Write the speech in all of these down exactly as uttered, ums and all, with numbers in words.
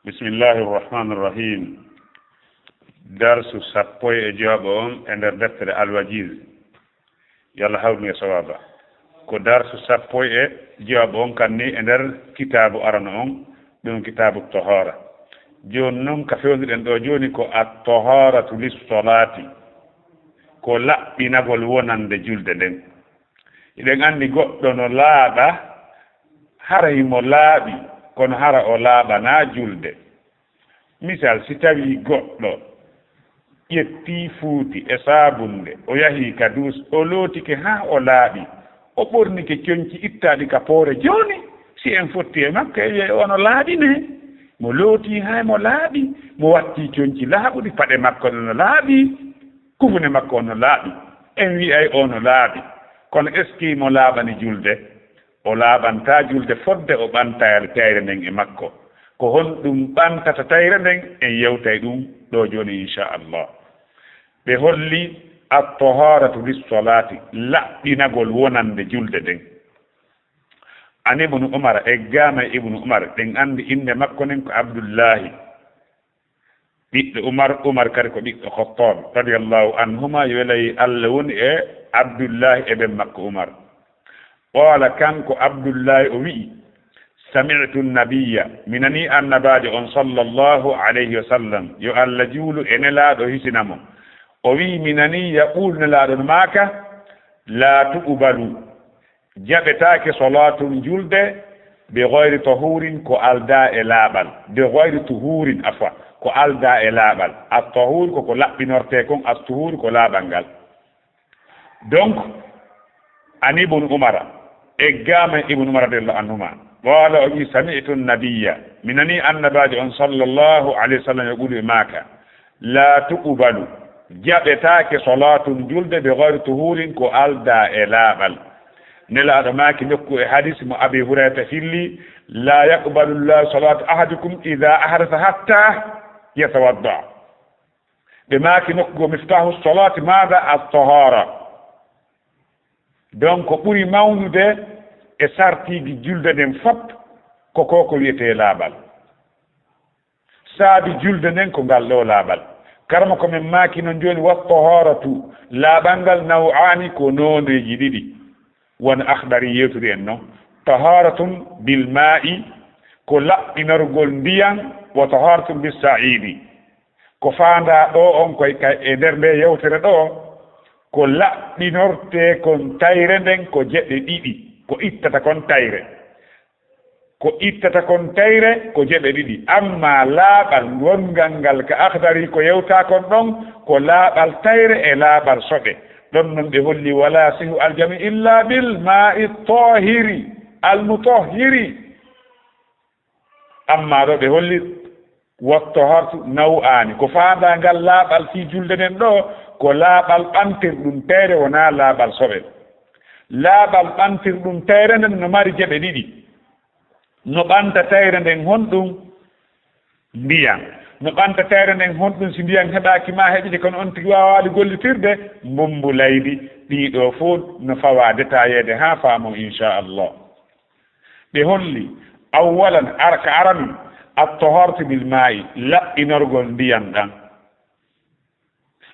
Bismillahi irrahmani irrahim. Darsu sappo e jowaɓo on e nder deftere Alwajiz. Yo Allah hawnu e sawaba. Ko darsu sappo e jowaɓo on kan ni e nder kitaabu arano on, ɗum kitaabu tohora. Jooni non ka fewnuɗen ɗo jooni ko at-toharatu lis-solati, ko laɓɓinagol wonande julde nden. Hiɗen anndi goɗɗo no laaɓa, hara himo laaɓi, kono hara o laaɓanaa julde. Misal, si tawii goɗɗo ƴettii fuuti e saabunde, o yahii ka duus, o lootike haa o laaɓi, o ɓornike conci ittaaɗi ka poore jooni, si en fotti e makko, e wi'ay ono laaɓi ne, mo lootii hay mo laaɓi, mo wattii conci laaɓuɗi, paɗe makko no laaɓi, kufune makko no laaɓi, en wi'ay ono laaɓi. Kono est-ce que mo laaɓani julde? O laaɓantaa julde fodde o ɓanta tayre nden e makko. Ko honɗum ɓantata tayre nden? En yewtay ɗum ɗo jooni, inchallah. Ɓe holli at-taharatu lis-salati, laɓɓinagol wonande julde nden. An Ibnu Umar, eggaama e Ibnu Umar, ɗen anndi innde makko nden ko Abdullahi. Ɓiɗɗo Umar, Umar kadi ko ɓiɗɗo Khattab, radiyallahu anhuma, yo welay Allah woni e Abdullahi e ben makko Umar. Qala, kanko Abdullahi o wi'i, sami'tu nabiyya, mi nani annabaajo on sallallahu alayhi wa sallam, yo Allah juulu e nelaaɗo hisina mo. O wi'i, mi nani yaqulu nelaaɗo no maaka, la tuqbalu, jaɓetaake salaatun julde, bi ghayri tahurin, ko aldaa e laaɓal. Bi ghayri tuhurin, afwa, ko aldaa e laaɓal. At-tahur ko ko laɓɓinortee kon, at-tuhur ko laaɓal ngal. Donc, an Ibnu Umara, eggaama Ibnu Umar radiyallahu anhuma, qala, o wi, sami'tu nabiyya, mi nani annabaajo on sallallahu alayhi wa sallam yaqulu e maaka, la tuqbalu, jaɓetaake salaatun julde bi ghayri tuhurin ko aldaa e laaɓal. Nelaaɗo maaki nokku e hadis mo Abi Hurayrata filli, la yaqbalu Llahu salaata ahadikum idha ahdasa hatta yatawadda. Ɓe maaki nokku go miftahu salaati maada at-tahara. Donc ko ɓuri mawnude e sartiiji julde nden fop ko ko ko wiyetee laaɓal. Saabi julde nden ko ngal ɗo laaɓal. Karama ko men maaki non jooni, wat-taharatu, laaɓal ngal naw'aani ko nooneeji ɗiɗi. Won Akhdari yewtiri en non. Taharatun bil ma'i, ko laɓɓinorgol ndiyan, wa taharatun bis sa'idi. Ko faandaa ɗo on koy kay e nder nde yewtere ɗo, ko laɓɓinortee kon tayre nden ko geɓe ɗiɗi, ko ittata kon tayre. Ko ittata kon tayre ko geɓe ɗiɗi, amma laaɓal ngongal ngal ka Akhdari ko yewtaa kon ɗon, ko laaɓal tayre e laaɓal soɓe. Ɗon non ɓe holli, wala yasihu aljami illa bil ma'i tahiri, al mutahhiri. Amma ɗo ɓe holli, wat-taharatu naw'aani. Ko faandaa ngal laaɓal fii julde nden ɗo, ko laaɓal ɓantirɗum tayre, wonaa laaɓal soɓe. Laaɓal ɓantirɗum tayre nden no mari geɓe ɗiɗi. No ɓanta tayre nden honɗum? Ndiyan. No ɓanta tayre nden honɗum si ndiyan heɓaaki ma heɓide kono on tigi waawaali gollitirde? Mbumbu laydi. Ɗii ɗoo fof no fawaa detaayeede haa faamon, inchallah. Ɓe holli, awwalan, ar-, ka aranun, at-taharatu bil ma'i, laɓɓinorgol ndiyan ɗan.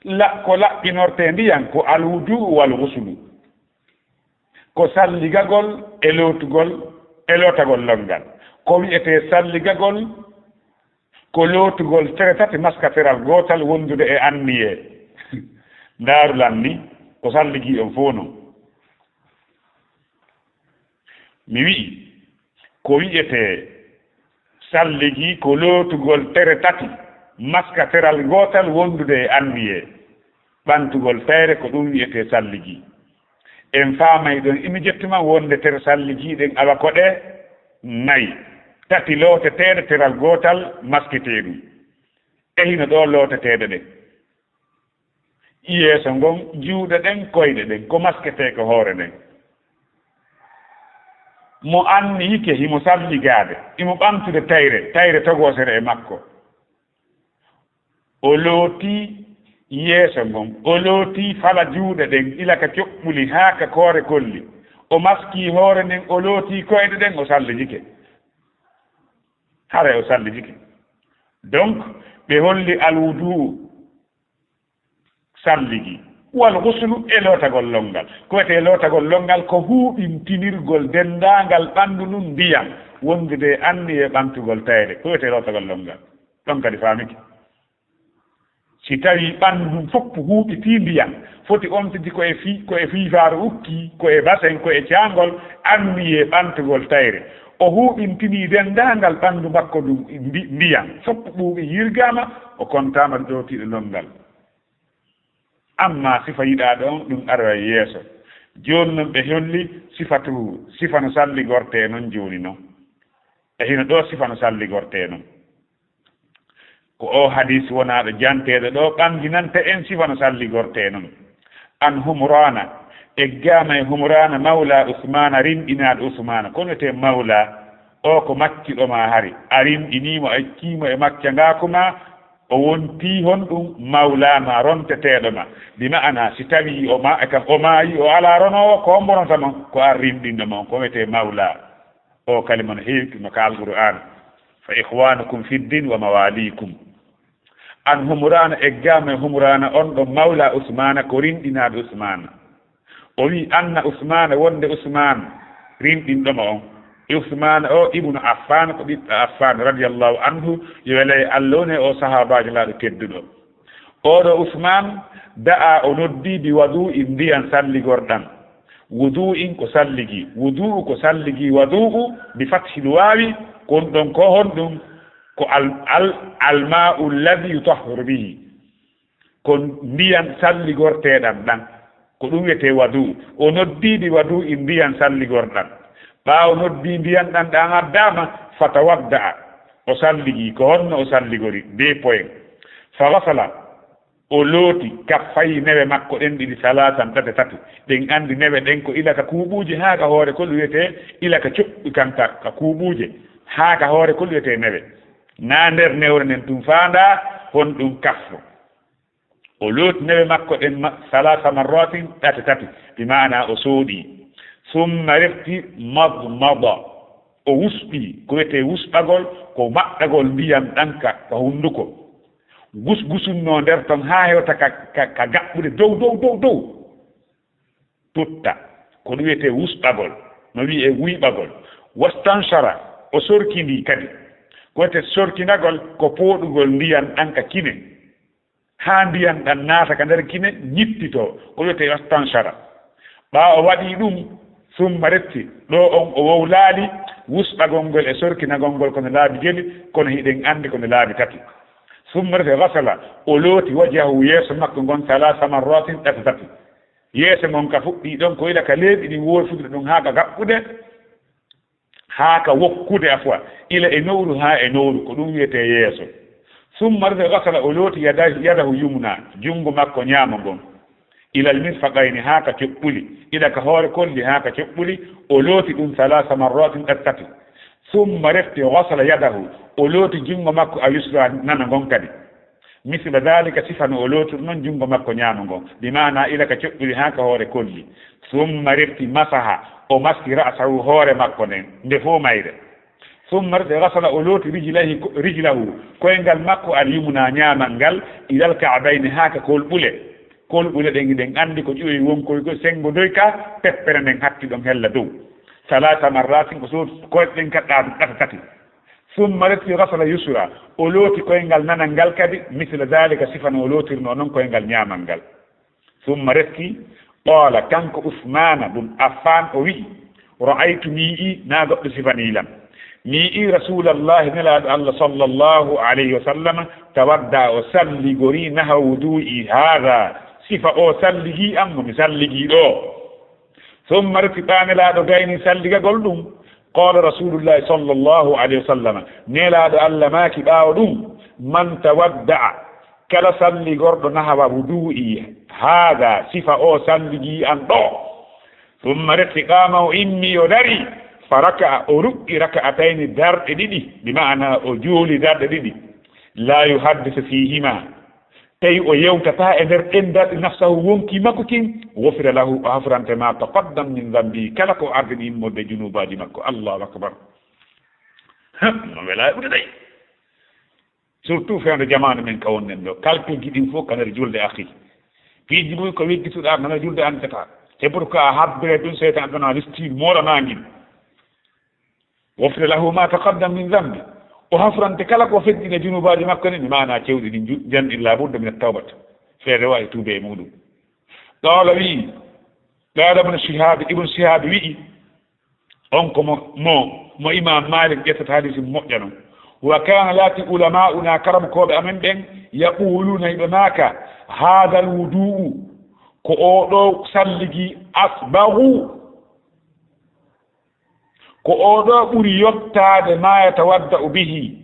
La-, ko laɓɓinortee ndiyan ko al-wudu'u wal ghuslu. Ko salligagol e lootugol, e lootagol lonngal. Ko wi'etee salligagol, ko lootugol tere tati, maska teral gootal wondude e anniyee. Ndaaru lan ni, ko salligii on fof non. Mi wi'i, ko wi'etee salligii ko lootugol tere tati, maska teral gootal wondude e anniyee, ɓantugol tayre, ko ɗum wi'etee salligii. En faamay ɗon, imi jettuma wonde tere salligii ɗen awa ko ɗe nay, tati looteteeɗe, teral gootal masketee ɗum. E hino ɗo looteteeɗe ɗen. Yeeso ngon, juuɗe ɗen, koyɗe ɗen, ko masketee ko hoore nden. Mo anniyike himo salligaade, himo ɓantude tayre, tayre togoosere e makko. O looti yeeso ngon, o looti fala juuɗe ɗen, ila ka coɓɓuli haa ka koore kolli. O maskii hoore nden, o looti koyɗe ɗen, o sallijike. Haray o sallijike. Donc, ɓe holli alwudu salligi, wal ghuslu e lootagol lonngal. Ko wiyetee lootagol lonngal ko huuɓintinirgol denndaangal ɓanndu ndun ndiyan, wondude e anniye ɓantugol tayre. Ko wiyetee lootagol lonngal. Ɗon kadi faamike. Si tawii ɓanndu ndun fof huuɓitii ndiyan, foti omtidi ko e fi-, ko e fiifaaru ukki, ko e basen, ko e caangol, anniyee ɓantugol tayre. O huuɓintinii denndaangal ɓanndu makko ndun ndi-, ndiyan, fof ɓuuɓi yirgaama, o kontaama ɗootiiɗo lonngal. Ammaa sifa yiɗaaɗo on, ɗun aroya yeeso. Jooni non ɓe holli sifatu, sifa no salligortee non jooni non. E hino ɗoo sifa no salligortee non. Ko oo hadiis wonaaɗo janteeɗo ɗoo ɓannginanta en sifa no salligortee non. An Humraana, eggaama e Humraana mawla Usmaana, rinɗinaaɗo Usmaana. Ko wiyetee mawla, o ko maccuɗo ma hari. A rinɗinii mo, a iccii mo e maccangaaku ma, o wontii honɗun mawla ma, ronteteeɗo ma. Bi ma'ana, si tawii o ma-, e kam o maayii, o alaa ronoowo, ko hombo ronta mo? Ko an rinɗinɗo mo, ko wiyetee mawla. O kalima no heewi no ka Alqur'aan. Fa ikhwanukum fid din wa mawalikum. An Humraana, eggaama e Humraana on ɗon mawla Usmaana, ko rinɗinaaɗo Usmaana. O wi'i anna Usmaana, wonde Usmaan rinɗinɗo mo on. E Usmaana o Ibnu Affaan, ko ɓiɗɗo Affaan radiyallahu anhu, yo wele e Allah woni e o sahaabaajo laaɗo tedduɗo. Oɗo Usmaan da'a, o noddi bi wadu'in ndiyan salligorɗan. Wudu'in ko salligi, wudu'u ko salligi, wadu'u bi fathil waawi, kon ɗon ko honɗum? Ko al-, al-, al-ma'u alladhi yutahharu bihi. Ko ndiyan salligorteeɗan ɗan. Ko ɗum wiyetee wadu'u. O noddi bi wadu'in ndiyan salligorɗan. Ɓaawo noddi ndiyan ɗan ɗan addaama, fatawadda'a. O salligi, ko honno o salligori? Deux points. Fa ghasala. O looti kaffayhi newe makko ɗen ɗiɗi salaasan tati tati. Ɗen anndi newe ɗen ko ila ka kuuɓuuje haa ka hoore kol wiyetee ila ka coɓɓi kan ka, ka kuuɓuuje haa ka hoore kol wiyetee newe. Naa nder newre nden tun faandaa honɗum kaffo. O looti newe makko ɗen ma-, salaasa marratin tati tati. Bi maana o soodii. Summa refti madmada. O wusɓi, ko wiyetee wusɓagol, ko maɓɓagol ndiyan ɗan ka, ka hunduko. Gusgusunnoo nder ton haa hewta ka, ka, ka gaɓɓude dow, dow, dow, dow. Tutta. Ko ɗum wiyetee wusɓagol. No wi'ee wuyɓagol. Wastanshara, o sorkindii kadi. Ko wiyetee sorkindagol, ko pooɗugol ndiyan ɗan ka kine. Haa ndiyan ɗan naata ka nder kine, ñittitoo. Ko wiyetee wastanshara. Ɓaawo o waɗii ɗum, summa refti, ɗoo on o wowlaali wusɓagol ngol e sorkinagol ngol, ko no laabi jeli, kono hiɗen anndi ko no laabi tati. Summa refti ghasala, o looti wajhahu, yeeso makko ngon, salaasa marratin, tati tati. Yeeso mon ka fuɗɗii ɗon, ko ila ka leeɓi ɗin woofude ɗum haa ka gaɓɓude, haa ka wokkude afwa, ila e nowru haa e nowru, ko ɗum wiyetee yeeso. Summa refti ghasala, o looti yada-, yadahu yumna, junngo makko ñaamo ngon. Ilal mirfaqayni, haa ka coɓɓuli, ila ka hoore kolli haa ka coɓɓuli, o looti ɗum salaasa marratin, tati tati. Summa refti ghasala yadahu, o looti junngo makko al yusra nano ngon kadi. Misla dhalika, sifa no o lootiri non junngo makko ñaamo ngon, bi maana ila ka coɓɓuli haa ka hoore kolli. Summa refti masaha, o maski ra'sahu hoore makko nden, nde fow mayre. Summa refti ghasala, o looti rijlayhi, rijlahu, koyngal makko al yumna ñaamal ngal, ilal ka'bayni, haa ka kolɓule. Kolɓule ɗen, hiɗen anndi ko ƴuwoy wonkoygol senngo doy ka peppere nden hatti ɗon hella dow. Salaasa marratin, o soodi koyɗe ɗen kadi ɗaata tati. Summa refti ghasala yusra, o looti koyngal nanal ngal kadi, misla dhalika, sifa no o lootirnoo non koyngal ñaamal ngal. Summa refti, qaala, kanko Usmaana bun Affaan o wi'i, ra'aytu, mi yi'ii, naa goɗɗo sifanii lan. Mi yi'ii Rasuulallahi, Nelaaɗo Allah sallallahu alayhi wa sallam, tawadda'a, o salligorii, nahwa wudu'i haadha, sifa o salligii an mo mi salligii ɗoo. Summa refti, ɓaa Nelaaɗo gaynii salligagol ɗum. Qaala Rasuulullahi sallallahu alayhi wa sallam, Nelaaɗo Allah maaki ɓaawo ɗum, man tawadda'a, kala salligorɗo nahwa wudu'i haadha, sifa o salligii an ɗoo. Summa refti qaama, o immii, o darii, fa raka'a, o rukkii raka'atayni, darɗe ɗiɗi, bi maana o juuli darɗe ɗiɗi. Laa yuhaddisu fiihimaa, tawi o yewtataa e nder ɗen darɗe nafsahu, wonkii makko kin, ghufira lahu, o hafrante ma, taqaddam min dhanbihi, kala ko ardini immorde junuubaaji makko. Allahu akbar. Ha, no welaa e ɓuuɗe dey. Surtout feewde jamaanu men ka wonɗen ɗo. Kalteeji ɗin fof ka nder julde, akhi. Piiji buy ko weggituɗaa ka nder julde anndata. C'est pourquoi a habbire ɗum, seytaan ɗon a listi moolanaangin. Wofre lahu ma taqaddam min zambi. O hafrante kala ko feddine junubaaji makko ɗin, maanaa cewɗi ɗin ju-, jan illa budda min at-tawbat. Feere waawi tuube e muɗum. Qala wi'i, qala Ibn Shihab, Ibn Shihab wi'i, on ko mo, mo, mo Imam Malik ƴettata hadisi moƴƴa non. Wa kana lati ulama'una karamkooɓe amen ɓen yaquluna, iɓe maaka, hadha al-wudu'u, ko oo ɗoo salligi asbagu, ko oo ɗoo ɓuri yottaade ma yatawadda'u bihi,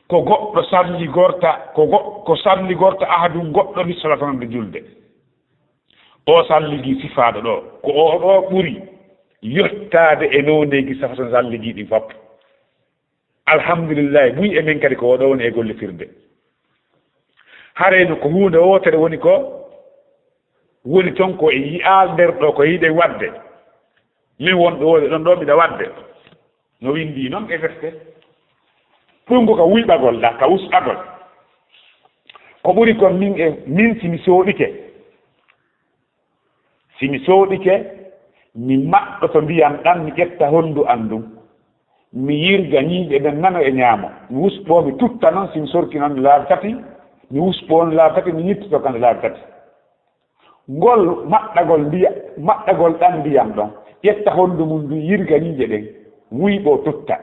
ko goɗɗo salligorta, ko go-, ko salligorta ahadun goɗɗo lis-salati wonande julde. O salligi sifaaɗo ɗoo, ko oo ɗoo ɓuri yottaade e nooneeji sifaaji salligii ɗin fof. Alhamdulillahi, buy e men kadi ko oo ɗoo woni e gollitirde. Haray no ko huunde wootere woni ko woni ton ko e yi'al nder ɗoo ko yiɗen waɗde. Min wonɗo woote ɗon ɗoo miɗa waɗde. No winndi non e defte. Ɗum ko ka wuyɓagol ɗa, ka wusɓagol. Ko ɓuri kon min e, min si mi sooɗike. Si mi sooɗike, mi maɗɗoto ndiyam ɗam, mi ƴetta honndu an ndun. Mi yirga ñiiƴe ɗen nano e ñaamo. Mi wusɓoo, mi tutta non, si mi sorki non laabi tati, mi wusɓoo on laabi tati, mi ñittoto kan laabi tati. Ngol maɗɗagol ndiya-, maɗɗagol ɗan ndiyam ɗon, ƴetta honndu mun ndun, yirga ñiiƴe ɗen, wuyɓoo tutta.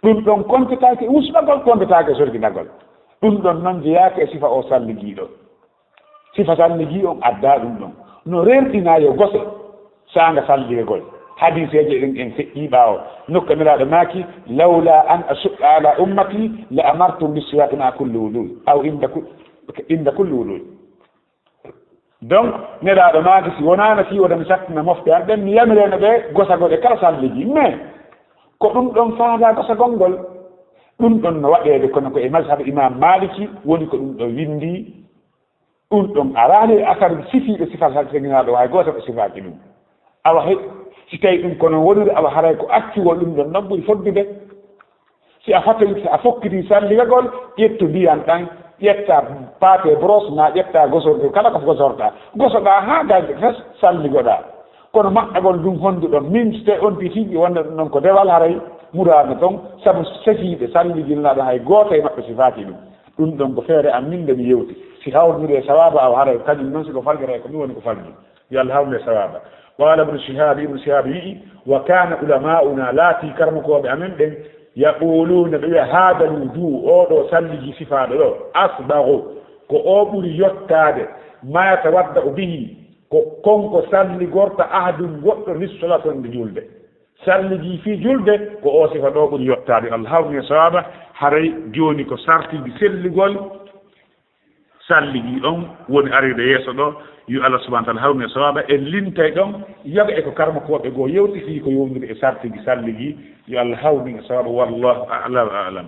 Ɗun ɗon kontetaake e wusɓagol, kontetaake e sorkinagol. Ɗun ɗon non jeyaaka e sifa o salligiiɗo. Sifa salligii on addaa ɗun ɗon. No rerɗinaa yo gose saanga salligagol. Hadiiseeje ɗen en feƴƴii ɓaawo. Nokka Nelaaɗo maaki, "Lawla an ashuqqa ala ummati la amartum bis-siwaaki ma'a kulli wudu, aw inda ku-, inda kulli wudu." Donc, Nelaaɗo maaki, si wonaano fii wota mi sattina mofte an ɗen, mi yamireno ɓe gosagol e kala salligi. Mais, ko ɗun ɗon faandaa gosagol ngol. Ɗun ɗon no waɗeede, kono ko e mazhab Imam Maliki woni ko ɗun ɗon winndi. Ɗun ɗon araani e asar sifiiɓe sifal salliginaaɗo, hay gooto ɓe sifaaki ɗun. Awa he, si tawi ɗun ko non woniri, awa haray ko accugol ɗun ɗon non ɓuri foddude. Si a fatoyi, si a fokkiti salligagol, ƴettu ndiyan ɗan, ƴetta paate brosse, maa ƴetta gosordu, kala ko gosorɗaa. Gosoɗaa haa galle fes, salligoɗaa. Kono maɗɗagol ndun honnduɗon, min si tawi on tigi wonde ɗun ɗon ko dewal, haray muraano ton, sabu sefiiɓe salliginaaɗo hay gooto e maɓɓe sifaaki ɗun. Ɗun ɗon ko feere am min nde mi yewti. Si hawrniri e sawaaba, awa haray kañun non si ko falgira e ko mi woni ko falgi. Yo Allah hawrnu e sawaaba. Qaala Ibnu Shihaabi, Ibnu Shihaabi wi'i, "Wa kaana ulama'una, laatii karamokooɓe amen ɓen, yaquluuna, ɓe wi'a, haadal wudu'u, oo ɗoo salligi sifaaɗo ɗoo, asbagu, ko oo ɓuri yottaade, ma yatawadda'u bihi, ko kon ko salligorta ahadun goɗɗo lis-salati wonande julde." Salligi fii julde, ko oo sifa ɗoo ɓuri yottaade. Allah hawrnu e sawaaba, haray jooni ko sartiji sellugol salligi on woni arde yeeso ɗoo. Yo Allah subhanahu wa ta'ala hawrnu e sawaaba, en lintay ɗon, yoga e ko karamokooɓe goo yewti fii ko yowndiri e sartiji salligi. Yo Allah hawrnu e sawaaba, wallahu a'lam, a'lam.